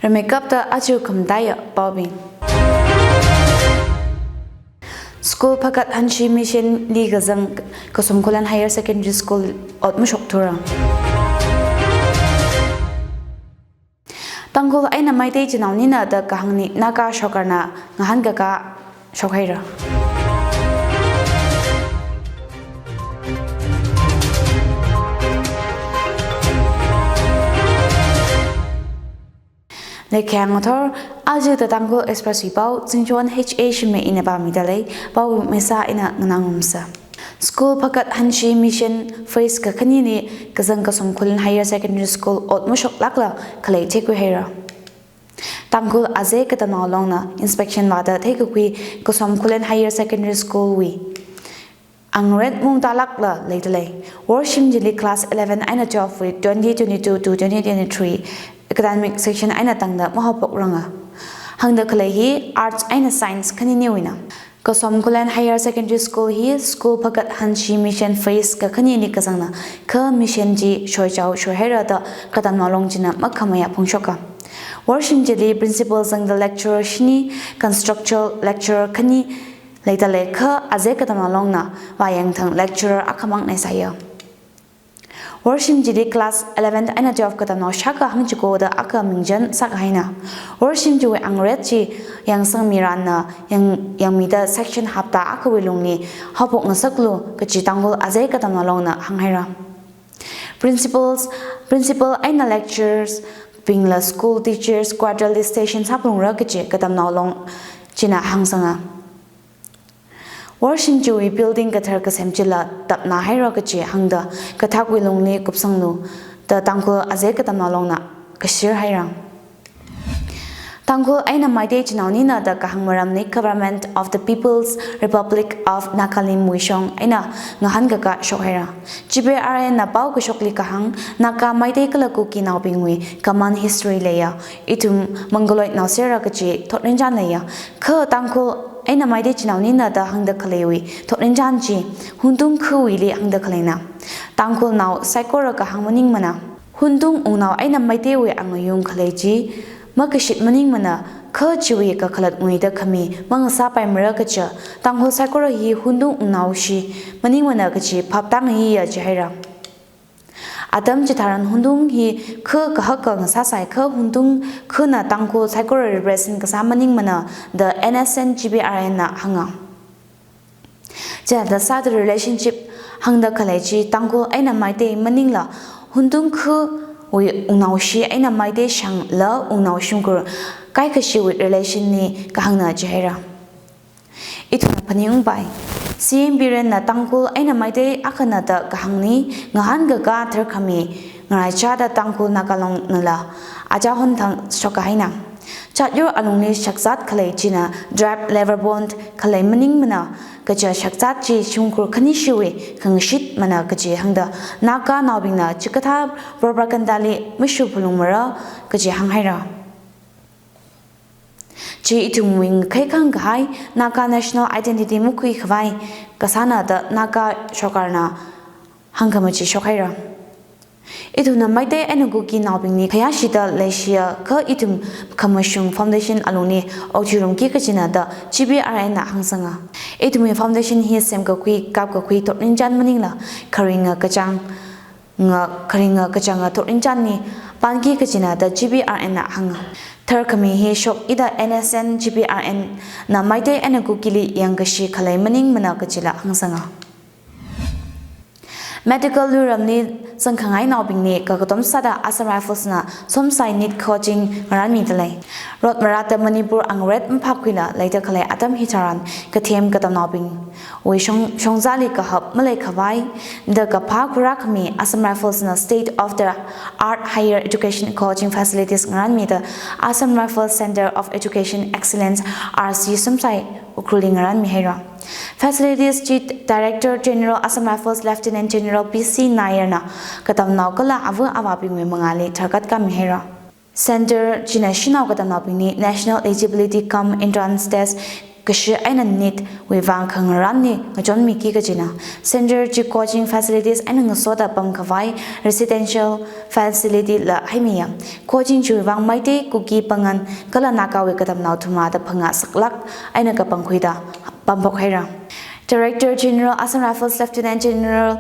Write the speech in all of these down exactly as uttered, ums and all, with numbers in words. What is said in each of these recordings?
Ramekapta aja khamataiya paobing. School phakat hanshi mission li kazang Kasom Khullen Higher Secondary School ot mashokthura. Tangkhul eina Meitei chinaonina da kahāngli Naga sorkarna ngahānkakā shokhaira. Leikha ngathor, aja The Tangkhul Express wui pao, Chingchon H A Shimei ina pāmida lei, pao maisā ina nganāngarumsa. School phakat hanshi mission phase kakhanili kazang Kasom Khullen Higher Secondary School ot mashoklākla khalei theikhuihaira. Tangkhul azei katamnao longna inspection vāda theikakhui Kasom Khullen Higher Secondary School wui angret mungtālākla leida lei. Worshim chili class eleven eina twelve wui twenty twenty-two to twenty twenty-three academic session eina tangda mahaophokrang. Hāngda khalei hi arts eina science khaniniwuina. Kasom Khullen Higher Secondary School hi school phakat hanshi mission phase kakhanili kazangna, kha mission chi shoichao shoihaira da katamnao long china makhamayā phongshoka. Worshim chili principal zangda lecturer shini, constructural lecturer khani leida lei, kha azei katamnao longna vāyangthang lecturer akhamang leisāya. Worshim chili class eleven eina twelve katamnao shākha hangchiko da akha mingchan sākahaina. Worshim chiwui angret chi yangsangmiranna yang, yangmida section hapta akhawui lungli haophok ngasaklu kachi Tangkhul azei katamnao longna hānghaira. Principals, principal eina lecturers bingla school teachers quarterly station sāphalungra kachi katamnao long china hāngsanga. Worshim chiwui building kathar kasem chila tapnāhaira kachi hāngda kathakwui lungli kupsanglu da Tangkhul azei katamnao longna kashir haira. Tangkhul eina Meitei chinaonina da kahāng maramli Government of the People's Republic of Nagalim wui shong eina ngahānkakā shokhaira. G P R N na pao kashokli kahāng, Naga, Meitei kala Kuki naobingwui common history leiya, ithum Mongoloid nao sera kachi thotrinchān leiya. Kha Tangkhul eina Meitei chinaonina da hāngda khaleiwui thotrinchān chi Hundung khawuili hāngda khaleina. Tangkhulnao saikora kahāng maningmana. Hundung wungnao eina Meiteiwui angayung khalei chi makashit maningmana, kha chiwui kakhalat nguida khami mangasāpaimara kaja, Tangkhul saikora hi Hundung wungnao shi maningmana kachi phap tāngayiya jihaira. Atam chitharan Hundung hi kha kahaka ngasāsai, kha Hundung khana Tangkhul saikora represent kasā maningmana da N S N G P R N na hānga. Chithāda sāda relationship hāngda khalei chi Tangkhul eina Meitei maningla Hundung khawui wungnao shi eina Meitei shangla wungnao shimkhur kaikhashiwui relation li kahāngna jihaira. Ithumna phaningungpai. C M Birenna Tangkhul eina Meitei akhana da kahāngli ngahānkakā tharkhami ngaraichāda Tangkhul Naga longnala aja honthang shokkahaina. Chatyur alungli shakzat khalei china tribe level bond khalei maningmana kaja, shakzat chi shimkhur khanishiwui khangashitmana kaji hāngda Naga naobingna chikathā propaganda li mashu phalungmara kaji hānghaira. Chi ithumwui ngakhai khangkahai Naga national identity makhuikhavai kasāna da Naga sorkarna hāngkhamachi shokhaira. Ithumna Meitei eina Kuki naobingli khayāshida leishiya, kha ithum khamashung foundation alungli okthuirumki kajina da G P R N na hāngsanga. Ithumwui foundation hi semkakhui, kapkakhui thotrinchān maningla kharinga kachāng nga, kharinga kachānga thotrinchānli panki kajina da G P R N na hānga. Tharkhami hi shokida N S N G P R N na Meitei eina Kukili yangkashi khalei maningmana kajila hāngsanga. Medical luiramli zangkhangai naobingli kakatom sāda Assam Rifles na somsai NEET coaching ngarānmida lei. Rot marāda Manipur angret maphākhuila leida khalei atam hitharan kathem katamnaobingwui shong, shongzali kahap maleikhavai da kaphā khurākhami Assam Rifles na state of the art higher education coaching facilities ngarānmida Assam Rifles Centre of Education Excellence, R C somsai Ukhrulli ngarānmihaira. Facilities chi Director General Assam Rifles Lieutenant General P C Nair na katamnao kala ava avābingwui mangāli tharkat kamihaira. Centre china shanao katamnaobingli National Eligibility cum Entrance Test kashi eina NEET wui vang khangarānli ngachonmiki kajina. Center chi coaching facilities eina ngasoda pamkhavai residential facility la haimiya. Coaching chiwui vang Meitei, Kuki, Pangan kala Nagawui katamnao thumrada phangā saklāk eina kapangkhuida pamphok haira. Director General Assam Rifles Lieutenant General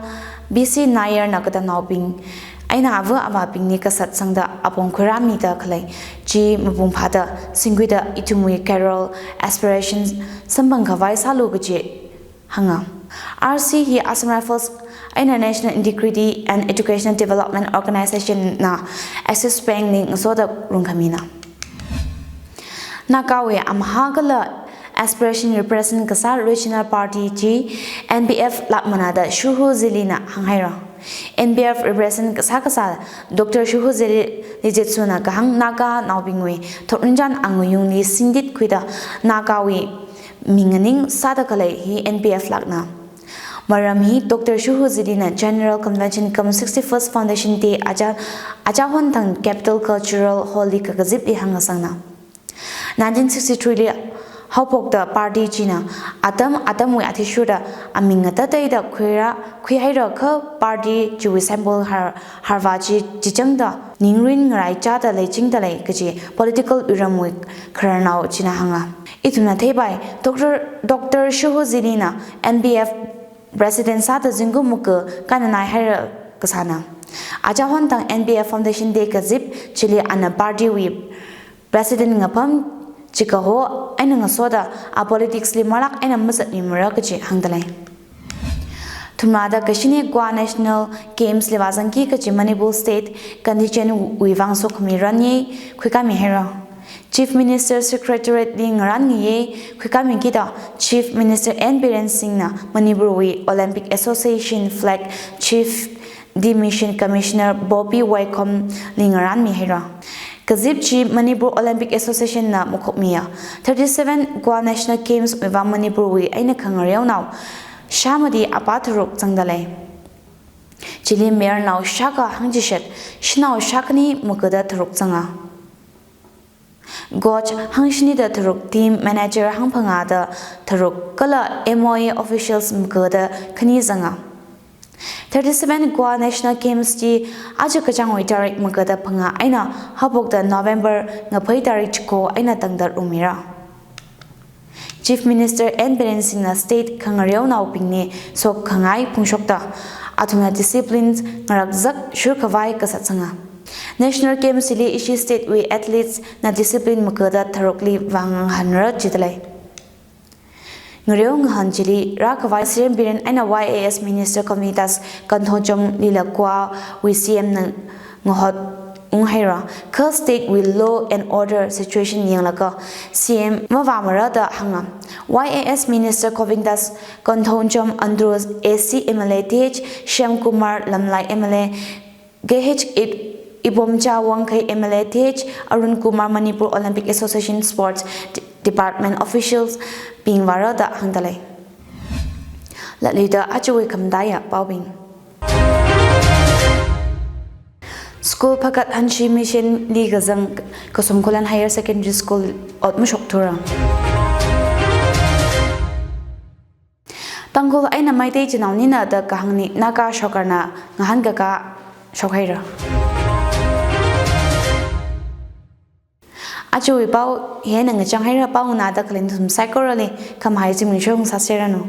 B C Nair na katamnaobing eina ava avābingli kasat sangda apong khuirāmida khalei chi mapung phāda singkhuida ithumwui career aspirations samphangkhavai sālu kaji hānga. R C hi Assam Rifles eina National Integrity and Educational Development Organization na Axis Bank li ngasoda rungkhamina. Nagawui amahā kala aspiration represent kasā regional party chi N P F lāk manada Shuhu Zili na hānghaira. N P F represent kasā kasā Doctor Shuhu Zili, Lijitsuna kahāng Naganaobingwui thotrinchān angayungli singtit khuida Nagawui ming nganing sāda khalei hi N P F lākna. Maram hi Doctor Shuhu Zili na General Convention cum sixty-first Foundation Day aja, aja hon thang Capital Cultural Hall li kakazipli hāngngasangna. Nineteen sixty-three li haophokta party china atam atamwui athishurda aming ngatateida khuira, khuihaira kha party chiwui symbol har, harva chi chichangda ningrin ngaraichāda leichingda lei kaji political uiramwui khararnao china hānga. Ithumna theipai, Doctor, Doctor Shuhu Zili na N P F President sāda zingkum muka kananai haira kasāna. Aja hon thang N P F Foundation Day kazip chili ana party wui President ngapham chikaho eina ngasoda a politics li malāk eina mazatmimara kaji hāngda lei. Thumrada kashine Goa National Games li vāzangki kaji Manipur State contingent wui vang sokhami ranye khuikāmi haira. Chief Minister Secretariat li ngarānngaye khuikāmikida Chief Minister N Biren Singh na Manipur wui Olympic Association flag Chief Demission Commissioner Bobby Waikhom li ngarānmi haira. Kazip chi Manipur Olympic Association na makhokmiya. Thirty-seven Goa National Games wui vang Manipur wui eina khangareonao shāmati apā tharuk zangda lei. Chili mayarnao shākha hangchishat, shanao shākhani mukada tharuk zanga. Coach hangshini da tharuk, team manager hangphangā da tharuk, kala M O A officials mukada khani zanga. Thirty-seven Goa National Games chi aja kachāngwui tarik mukada phangā eina haophokta November ngaphei tarik chiko eina tangda rungmira. Chief Minister N Biren Singh na state khangareonaobingli sokkhangai phungshokta athumna discipline ngarakzak shurkhavai kasat sanga. National Games chili ishi state wui athletes na discipline mukada tharukli vāngahānra jida lei. Ngareo ngahān chili rākhavai C M Biren eina Y A S Minister Govindas Kothawngam lila Goa wui C M na ngahot unghaira. Kha state wui law and order situation yanglaga C M mavāmara da hānga. Y A S Minister Govindas Kothawngam, Andrew A C M L A T H, Shyam Kumar Lamlai M L A, K H Ip-, Ibomcha Wangkhei M L A T H, Arun Kumar Manipur Olympic Association Sports D-, Department officials bing vāra da hāngda lei. Latluida ajawui khamataiya paobing. School phākhat hanshi mission li kazang Kasum Khullen Higher Secondary School ot mashokthura. Tangkhul eina Meitei chinaonina da kahāngli Naga shokarna ngahānkakā shokhaira. Ajawui pao hina ngachang haira, pao nganāda khalei nathum saikorali khamahai zimiksho ngasāserranu.